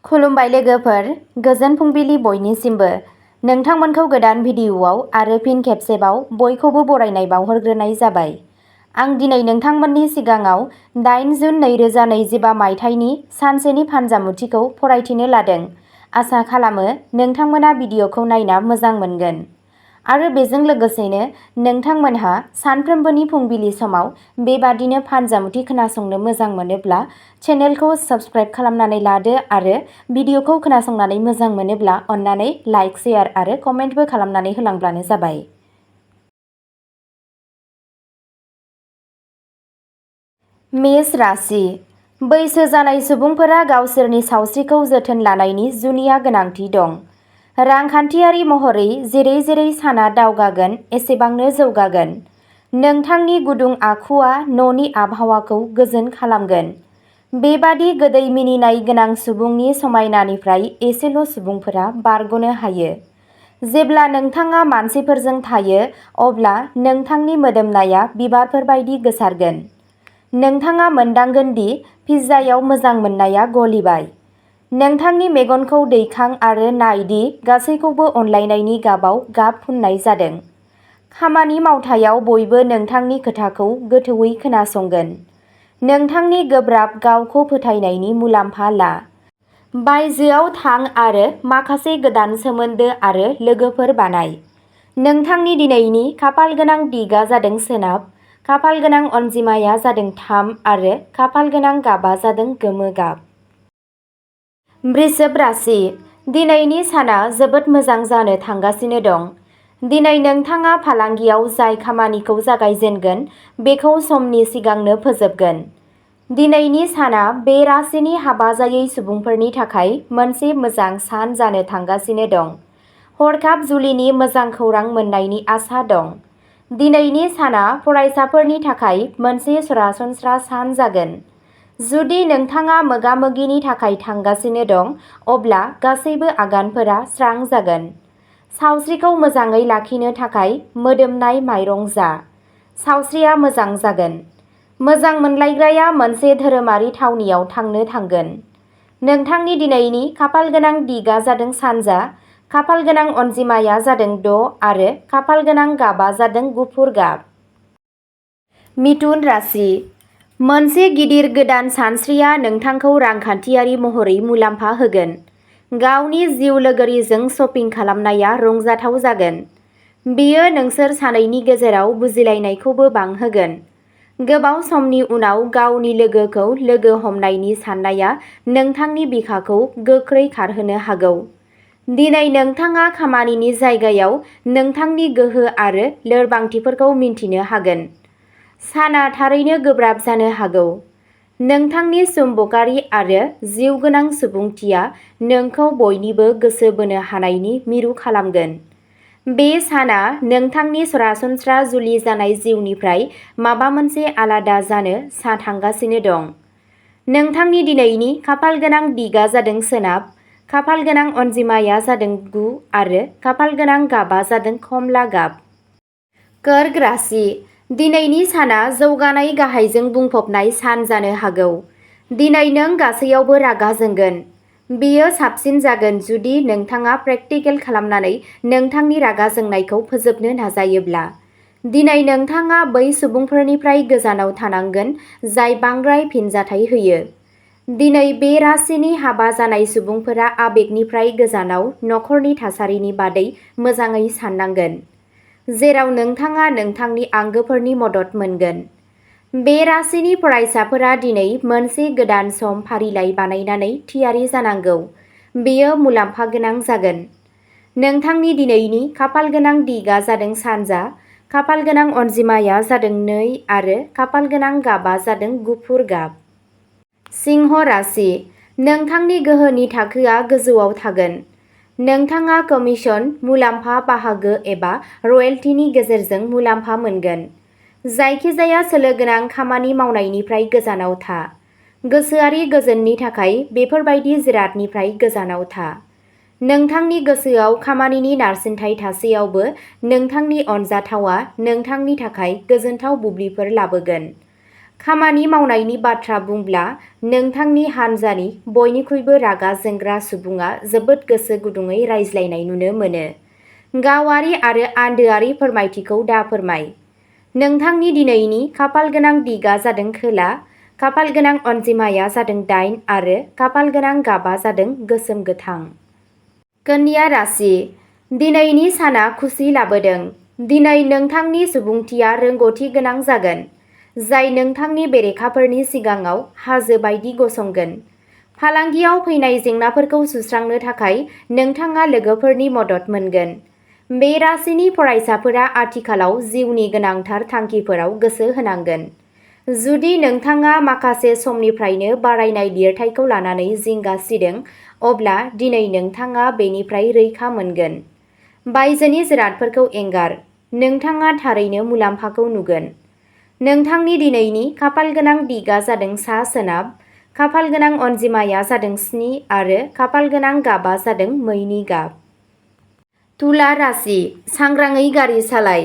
खुलुमबाय लोगोफोर, गोजोन फुंबिलि बयनिसिमबो। नोंथांमोनखौ गोदान भिडिअ'आव आरो फिन खेबसेबाव बयखौबो बरायनाय बावहरग्रोनाय जाबाय। आं दिनै नोंथांमोननि सिगाङाव 8 जुन 2025 मायथाइनि सानसेनि फानजामुथिखौ फरायथिनो लादों। आसा खालामो नोंथांमोना भिडिअ'खौ नायना मोजां मोनगोन। आरो बेजों लोगोसेनो नोंथांमोनहा सानफ्रोमबोनि फुंबिलि समाव बेबादिनो फानजामुथि खोनासंनो मोजां मोनोब्ला चेनेलखौ साबस्क्राइब खालामनानै लादो आरो भिडिअ'खौ खोनासंनानै मोजां मोनोब्ला अन्नानै लाइक, शेयार आरो कमेन्टबो खालामनानै होलांब्लानो जाबाय। मेष राशि। बैसो जानाय सुबुंफोरा गावसोरनि सावस्रिखौ जोथोन लानायनि जुनिया गोनांथि दं। रांखान्थियारि महरै जेरै जेरै साना दावगागोन एसेबांनो जौगागोन। नोंथांनि गुदुं आखुआ न'नि आबहावाखौ गोजोन खालामगोन। बेबादि गोदै मिनिनाय गोनां सुबुंनि समायनानिफ्राय एसेल' सुबुंफोरा बारग'नो हायो। जेब्ला नोंथाङा मानसिफोरजों थायो अब्ला नोंथांनि मोदोमनाया बिबारफोर बायदि गोसारगोन। नोंथाङा मोनदांगोन दि पिज्जायाव मोजां मोननाया गलिबाय। नोंथांनि मेगनखौ दैखां आरो नाय दि गासैखौबो अनलायनायनि गाबाव गाब फुननाय जादों। खामानि मावथायाव बयबो नोंथांनि खोथाखौ गोथौवै खोनासंगोन। नोंथांनि गोब्राब गावखौ फोथायनायनि मुलाम्फा ला। बायजोआव थां आरो माखासे गोदान सोमोन्दो आरो लोगोफोर बानाय। नोंथांनि दिनैनि खाफालगोनां दिगआ जादों सोनाब, खाफालगोनां अनजिमाया जादों 3 आरो खाफालगोनां गाबा जादों गोमो गाब। वृषभ राशि। दिनैनि साना जोबोद मोजां जानो थांगासिनो दं। दिनै नोंथाङा फालांगियाव जाय खामानिखौ जागायजेनगोन बेखौ समनि सिगांनो फोजोबगोन। दिनैनि साना बे राशिनि हाबा जायै सुबुंफोरनि थाखाय मोनसे मोजां सान जानो थांगासिनो दं। हरखाब जुलिनि मोजां खौरां मोन्नायनि आसा दं। दिनैनि साना फरायसाफोरनि थाखाय मोनसे सरासनस्रा सान जागोन। जुदि नोंथाङा मोगा-मोगिनि थाखाय थांगासिनो दं अब्ला गासैबो आगानफोरा स्रां जागोन। सावस्रिखौ मोजाङै लाखिनो थाखाय मोदोमनाय माइरं जा। सावस्रिया मोजां जागोन। मोजां मोनलायग्राया मोनसे धोरोमारि थावनियाव थांनो थांगोन। नोंथांनि दिनैनि खाफालगोनां दिगआ जादों सानजा, खाफालगोनां अनजिमाया जादों 6 आरो खाफालगोनां गाबा जादों गुफुर गाब। मिथुन राशि। मोनसे गिदिर गोदान सानस्रिया नोंथांखौ रांखान्थियारि महरै मुलाम्फा होगोन। गावनि जिउ लोगोरिजों शपिं खालामनाया रंजाथाव जागोन। बेयो नोंसोर सानैनि गेजेराव बुजिलायनायखौबो बांहोगोन। गोबाव समनि उनाव गावनि लोगोखौ लोगो हमनायनि साननाया नोंथांनि बिखाखौ गोख्रै खारहोनो हागौ। दिनै नोंथाङा खामानिनि जायगायाव नोंथांनि गोहो आरो लोरबांथिफोरखौ मिन्थिनो हागोन। साना थारैनो गोब्राब जानो हागौ। नोंथांनि चुम्बकारि आरो जिउगोनां सुबुंथिया नोंखौ बयनिबो गोसो बोनो हानायनि मिरु खालामगोन। बे साना नोंथांनि सरासनस्रा जुलि जानाय जिउनिफ्राय माबा मोनसे आलादा जानो थांगासिनो दं। नोंथांनि दिनैनि खाफालगोनां दिगआ जादों सोनाब, खाफालगोनां अनजिमाया जादों 9 आरो खाफालगोनां गाबा जादों खमला गाब। कर्क राशि। दिनैनि साना जौगानाय गाहायजों बुंफबनाय सान जानो हागौ। दिनै नों गासैयावबो रागा जोंगोन। बेयो साबसिन जागोन जुदि नोंथाङा प्रेक्टिकेल खालामनानै नोंथांनि रागा जोंनायखौ फोजोबनो नाजायोब्ला। दिनै नोंथाङा बै सुबुंफोरनिफ्राय गोजानाव थानांगोन जाय बांद्राय फिनजाथाय होयो। दिनै बे राशिनि हाबा जानाय सुबुंफोरा आबेगनिफ्राय गोजानाव नखरनि थासारिनि बादै मोजाङै साननांगोन, जेराव नोंथाङा नोंथांनि आंगोफोरनि मदद मोनगोन। बे राशिनि फरायसाफोरा दिनै मोनसे गोदान सम फारिलाइ बानायनानै थियारि जानांगौ। बेयो मुलाम्फा गोनां जागोन। नोंथांनि दिनैनि खाफालगोनां दिगआ जादों सानजा, खाफालगोनां अनजिमाया जादों 2 आरो खाफालगोनां गाबा जादों गुफुर गाब। सिंह राशि। नोंथांनि गोहोनि थाखोआ गोजौआव थागोन। नोंथाङा कमिसन, मुलाम्फा, बाहागो एबा रयेल्टिनि गेजेरजों मुलाम्फा मोनगोन। जायखिजाया सोलोगोनां खामानि मावनायनिफ्राय गोजानाव था। गोसोआरि गोजोननि थाखाय बेफोरबायदि जिरादनिफ्राय गोजानाव था। नोंथांनि गोसोआव खामानिनि नारसिनथाय थासेयावबो नोंथांनि अनजाथावआ नोंथांनि थाखाय गोजोनथाव बुब्लिफोर लाबोगोन। खामानि मावनायनि बाथ्रा बुंब्ला नोंथांनि हान्जानि बयनिख्रुइबो रागा जोंग्रा सुबुङा जोबोद गोसो गुदुङै रायज्लायनाय नुनो मोनो। गावारि आरो आन्दोआरि फोरमायथिखौ दा फोरमाय। नोंथांनि दिनैनि खाफालगोनां दिगआ जादों खोला, खाफालगोनां अनजिमाया जादों 8 आरो खाफालगोनां गाबा जादों गोसोम गोथां। कन्या राशि, दिनैनि साना खुसि लाबोदों। दिनै नोंथांनि सुबुंथिया रोंग'थि गोनां जागोन, जाय नोंथांनि बेरेखाफोरनि सिगाङाव हाजो बायदि गसंगोन। फालांगियाव फैनाय जेंनाफोरखौ सुस्रांनो थाखाय नोंथाङा लोगोफोरनि मदद मोनगोन। बे राशिनि फरायसाफोरा आथिखालाव जिउनि गोनांथार थांखिफोराव गोसो होनांगोन। जुदि नोंथाङा माखासे समनिफ्रायनो बारायनाय लिरथायखौ लानानै जिंगा सिदों, अब्ला दिनै नोंथाङा बेनिफ्राय रैखा मोनगोन। बायजोनि जिरादफोरखौ एंगार, नोंथाङा थारैनो मुलाम्फाखौ नुगोन। नोंथांनि दिनैनि खाफालगोनां दिगआ जादों सा-सोनाब, खाफालगोनां अनजिमाया जादों 7 आरो खाफालगोनां गाबा जादों मैनि गाब। तुला राशि, सांग्राङै गारि सालाय।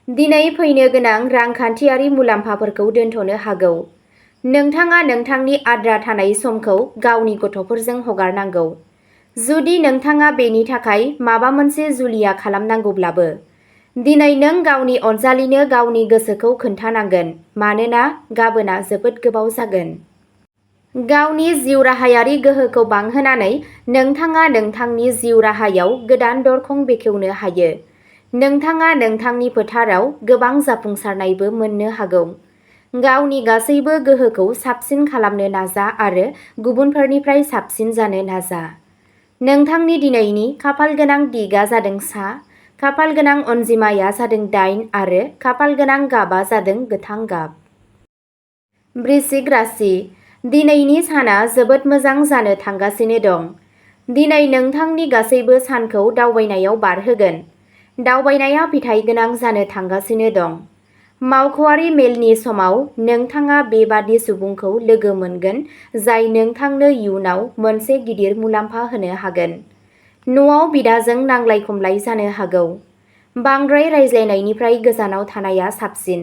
दिनै फैनो गोनां रांखान्थियारि मुलाम्फाफोरखौ दोनथ'नो हागौ। नोंथाङा नोंथांनि आद्रा थानाय समखौ गावनि गथ'फोरजों हगारनांगौ। जुदि नोंथाङा बेनि थाखाय माबा मोनसे जुलिया खालामनांगौब्लाबो, दिनै नों गावनि अनजालिनो गावनि गोसोखौ खोन्थानांगोन मानोना गाबोनआ जोबोद गोबाव जागोन। गावनि जिउराहायारि गोहोखौ बांहोनानै नोंथाङा नोंथांनि जिउ राहायाव गोदान दरखं बेखेवनो हायो। नोंथाङा नोंथांनि फोथाराव गोबां जाफुंसारनायबो मोननो हागौ। गावनि गासैबो गोहोखौ साबसिन खालामनो नाजा आरो गुबुनफोरनिफ्राय साबसिन जानो नाजा। नोंथांनि दिनैनि खाफालगोनां दिगआ जादों सा, खाफालगोनां अनजिमाया जादों 8 आरो खाफालगोनां गाबा जादों गोथां गाब। वृश्चिक राशि, दिनैनि साना जोबोद मोजां जानो थांगासिनो दं। दिनै नोंथांनि गासैबो सानखौ दावबायनायाव बारहोगोन। दावबायनाया फिथाइ गोनां जानो थांगासिनो दं। मावख'आरि मेलनि समाव नोंथाङा बेबादि सुबुंखौ लोगो मोनगोन जाय नोंथांनो इयुनाव मोनसे गिदिर मुलाम्फा होनो हागोन। न'आव बिदाजों नांलाय-खमलाय जानो हागौ। बांद्राय रायज्लायनायनिफ्राय गोजानाव थानाया साबसिन।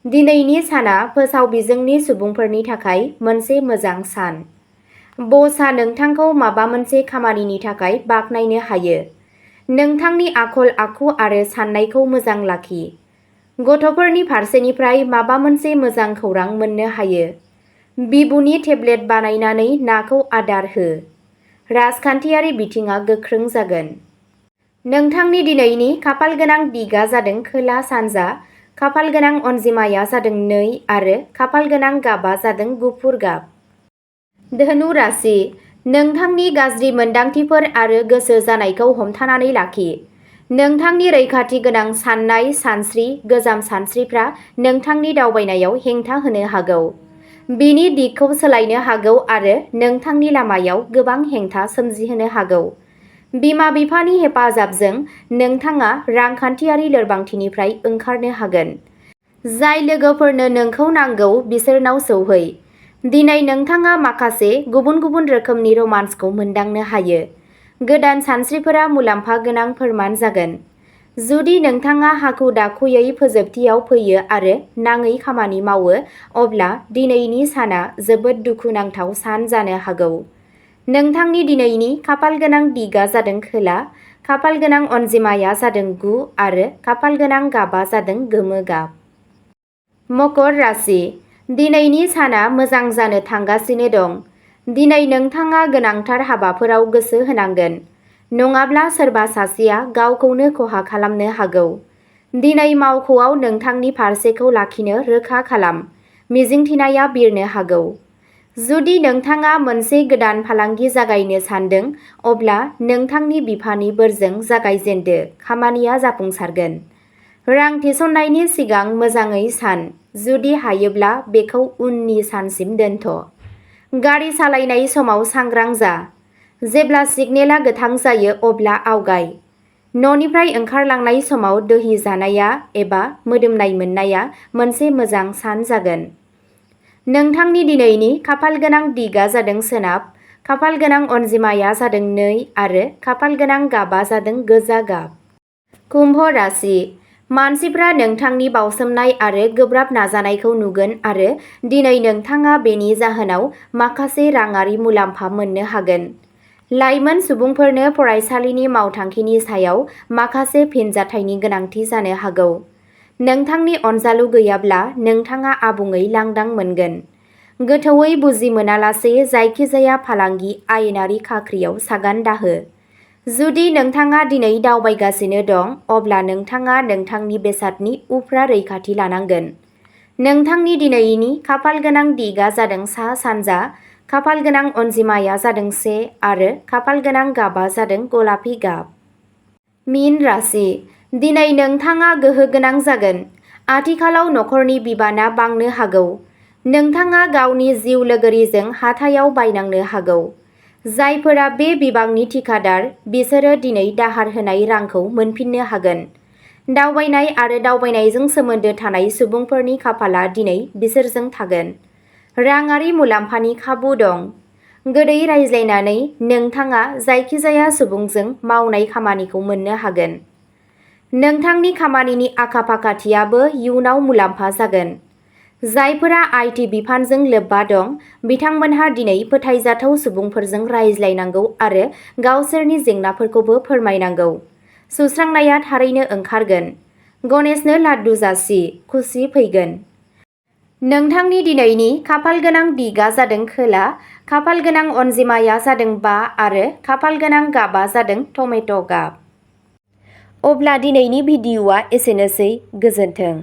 दिनैनि साना फोसाव बिजोंनि सुबुंफोरनि थाखाय मोनसे मोजां सान। बसआ नोंथांखौ माबा मोनसे खामानिनि थाखाय बाख्नायनो हायो। नोंथांनि आखल-आखु आरो साननायखौ मोजां लाखि। गथ'फोरनि फारसेनिफ्राय माबा मोनसे मोजां खौरां मोननो हायो। बिबुनि टेब्लेट बानायनानै नाखौ आदार हो। राजखान्थियारि बिथिङा गोख्रों जागोन। नोंथांनि दिनैनि खाफालगोनां दिगआ जादों खोला-सानजा, खाफालगोनां अनजिमाया जादों 2 आरो खाफालगोनां गाबा जादों गुफुर गाब। धनु राशि, नोंथांनि गाज्रि मोनदांथिफोर आरो गोसो जानायखौ हमथानानै लाखि। नोंथांनि रैखाथि गोनां साननाय-सानस्रि गोजाम सानस्रिफ्रा नोंथांनि दावबायनायाव हेंथा होनो हागौ। बिनि दिगखौ सोलायनो हागौ आरो नोंथांनि लामायाव गोबां हेंथा सोमजिहोनो हागौ। बिमा-बिफानि हेफाजाबजों नोंथाङा रांखान्थियारि लोरबांथिनिफ्राय ओंखारनो हागोन। जाय लोगोफोरनो नोंखौ नांगौ बिसोरनाव सौहै। दिनै नोंथाङा माखासे गुबुन-गुबुन रोखोमनि रमान्सखौ मोनदांनो हायो। गोदान सानस्रिफोरा मुलाम्फा गोनां फोरमान जागोन। जुदि नोंथाङा हाखु-दाखुयै फोजोबथियाव फैयो आरो नाङै खामानि मावो, अब्ला दिनैनि साना जोबोद दुखुनांथाव सान जानो हागौ। नोंथांनि दिनैनि खाफालगोनां दिगआ जादों खोला, खाफालगोनां अनजिमाया जादों 9 आरो खाफालगोनां गाबा जादों गोमो गाब। मकर राशि, दिनैनि साना मोजां जानो थांगासिनो दं। दिनै नोंथाङा गोनांथार हाबाफोराव गोसो होनांगोन, नङाब्ला सोरबा सासेया गावखौनो खहा खालामनो हागौ। दिनै मावख'आव नोंथांनि फारसेखौ लाखिनो रोखा खालाम, मिजिंथिनाया बिरनो हागौ। जुदि नोंथाङा मोनसे गोदान फालांगि जागायनो सानदों, अब्ला नोंथांनि बिफानि बोरजों जागायजेनदो खामानिया जाफुंसारगोन। रां थिसननायनि सिगां मोजाङै सान, जुदि हायोब्ला बेखौ उननि सानसिम दोनथ'। गारि सालायनाय समाव सांग्रां जा। जेब्ला सिगनेलआ गोथां जायो अब्ला आवगाय। न'निफ्राय ओंखारलांनाय समाव दोहि जानाया एबा मोदोमनाय मोननाया मोनसे मोजां सान जागोन। नोंथांनि दिनैनि खाफालगोनां दिगआ जादों सोनाब, खाफालगोनां अनजिमाया जादों 2 आरो खाफालगोनां गाबा जादों गोजा गाब। कुम्भ राशि, मानसिफ्रा नोंथांनि बावसोमनाय आरो गोब्राब नाजानायखौ नुगोन आरो दिनै नोंथाङा बेनि जाहोनाव माखासे राङारि मुलाम्फा मोननो हागोन। लाइमोन सुबुंफोरनो फरायसालिनि मावथांखिनि सायाव माखासे फिनजाथायनि गोनांथि जानो हागौ। नोंथांनि अनजालु गैयाब्ला नोंथाङा आबुङै लांदां मोनगोन। गोथौवै बुजिमोनालासे जायखिजाया फालांगि आयेनारि खाख्रियाव सागान दाहो। जुदि नोंथाङा दिनै दावबायगासिनो दं, अब्ला नोंथाङा नोंथांनि बेसादनि उफ्रा रैखाथि लानांगोन। नोंथांनि दिनैनि खाफालगोनां दिगआ जादों सा-सानजा, खाफालगोनां अनजिमाया जादों 1 आरो खाफालगोनां गाबआ जादों गलापि गाब। मीन राशि। दिनै नोंथाङा गोहोगोनां जागोन। आथिखालाव नखरनि बिबाना बांनो हागौ। नोंथाङा गावनि जिउ लोगोरिजों हाथायाव बायनांनो हागौ। जायफोरा बे बिबांनि थिखादार, बिसोरो दिनै दाहार होनाय रांखौ मोनफिननो हागोन। दावबायनाय आरो दावबायनायजों सोमोन्दो थानाय सुबुंफोरनि खाफालआ दिनै बिसोरजों थागोन। राङारि मुलाम्फानि खाबु दं। गोदै रायज्लायनानै नोंथाङा जायखिजाया सुबुंजों मावनाय खामानिखौ मोननो हागोन। नोंथांनि खामानिनि आखा-फाखाथियाबो इयुनाव मुलाम्फा जागोन। जायफोरा आईटी बिफानजों लोब्बा दं, बिथांमोनहा दिनै फोथायजाथाव सुबुंफोरजों रायज्लायनांगौ आरो गावसोरनि जेंनाफोरखौबो फोरमायनांगौ। सुस्रांनाया थारैनो ओंखारगोन। गणेशनो लाड्डु जासि, खुसि फैगोन। नोंथांनि दिनैनि खाफालगोनां दिगआ जादों खोला, खाफालगोनां अनजिमाया जादों 5 आरो खाफालगोनां गाबआ जादों टमेट' गाब। अब्ला दिनैनि भिडिअ'आ एसेनोसै। गोजोन्थों।